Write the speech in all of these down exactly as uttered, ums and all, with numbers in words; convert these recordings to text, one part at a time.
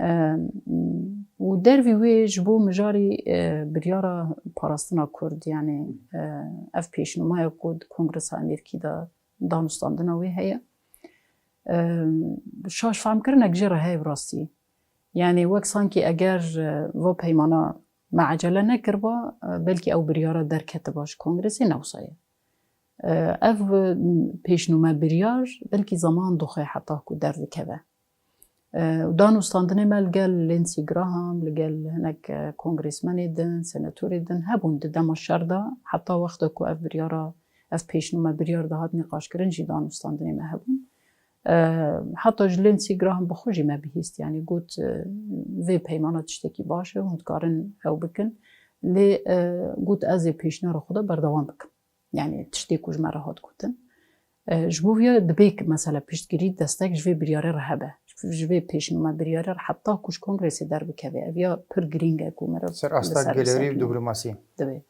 E, û dervî wê ji bo mijarî, e, biryara parastina Kurd, yani, e, ev pêşnûmaya ku di Kongresa Amerîkî de danûstandina wê heye. E, şaş fehmkirinek jê re heye bi rastî. Yani wek sankî eger, e, va peymana me ecele nekirba, e, belkî ew biryara derketiba ji Kongresê ne wisa ye. E, ev, e, pêşnûme biryar belkî zaman dixwe heta ku derdikeve. E, û danûstandinê me li gel Lindsey Graham, li gel hinek, e, kongresmenê din, senatorê din hebûn di dema şer de, heta wexta ku ev biryara, ev pêşnûme biryar dihat nîqaşkirin jî danûstandinê me hebûn. E, heta ji Lindsey Graham bi xwe jî me bihîst, yani got, e, vê peymana tiştekî baş e, hûn dikarin ew bikin. Lê, e, got, ez ê pêşniyara xwe de berdewam bikim. Yani tiştê ku ji me re hat gotin. E, ji bo vê ya dibê ki mesela piştgirî destek ji vê biryarê re hebe. Ji vê pêşnûme biryarê re heta ku ji Kongresê derbikeve. Ev ya pir girîng e ku meriv Ser asta li ser gelêrî û sekinî. Diplomasî. Divê.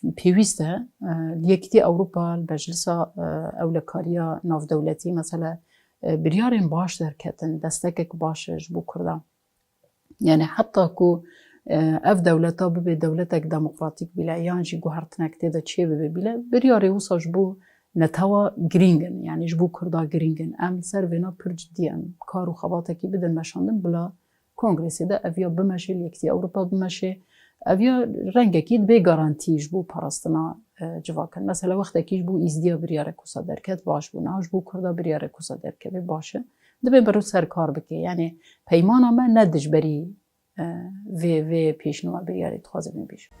Pêwîst e, e, li Yekîtiya Ewropa, li Meclisa, e, Ewlekariya Navdewletî, mesela, e, biryarên baş derketin, destekek baş e ji bo Kurdan. Yani heta ku, e, ev dewleta bibe dewletek demokratîk bile, yan jî guhertinek tê de çê bibe bile, biryarê wisa ji bo netewa girîng in, yani ji bo Kurda girîng in. Em li ser vêna pir cidî em kar û xebatekî bidin meşandin bila Kongresê de ev ya bimeşe, li Yekîtiya Ewropa bimeşe, ev ya rengekî dibe garantî ji bo parastina, e, civakan. Mesela wextekî ji bo Îzdiya biryarek wisa derket, baş bû, niha ji bo Kurda biryarek wisa derkeve, baş e. Dibe meriv ser kar bike. Yani peymana me ne dijberî, e, vê, vê pêşnûma biryarê, dixwazim vê bêjim.